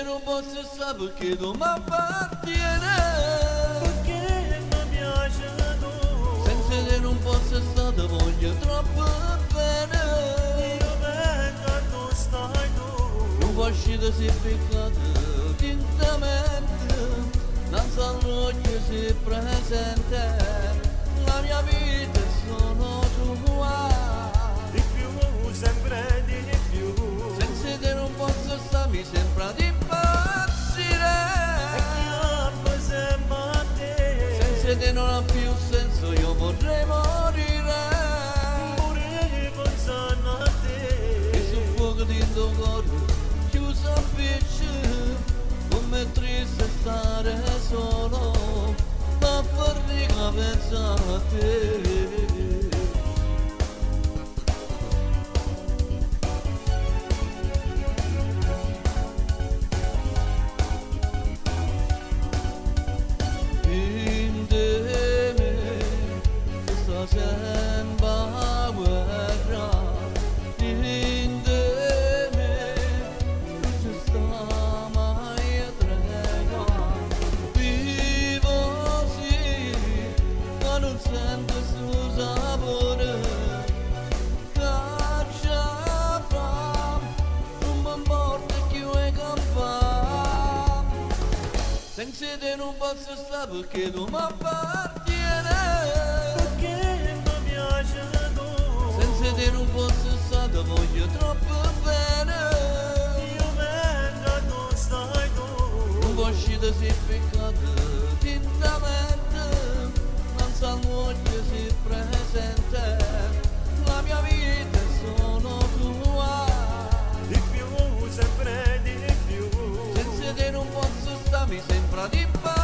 te non posso stare perché tu mi appartieni. Perché mi piace tu. Senza te non posso stare, te voglio troppo bene. Io vengo a tu stai tu. Non facile se peccato tintamente, non sanno che si presente, la mia vita è solo tua. Di più, sempre di più. Senza te non posso stare, mi sembra di impazzire. E chiamo sempre a te. Senza te non ha più senso, io vorrei morire. Pure pensando a te. E sul fuoco di tuo cuore chiuso a pesce, come è triste stare solo, ma fatica pensa a te. In de me sta sempre a guerra, in de me non ci sta mai tregua. Vivo sì, ma non sento il suo sapore. Caccia fam, non mi importa chi vuoi campare. Senza te non posso stare perché tu mi appartieni. Perché mi piace tu. Senza te non posso stare, te voglio troppo bene. Io vengo a tu stai tu. Non uscita si peccato tintamente, non sanno che si presente, la mia vita è solo tua. Di più, sempre di più. Senza te non posso stare, mi sembra di impazzire.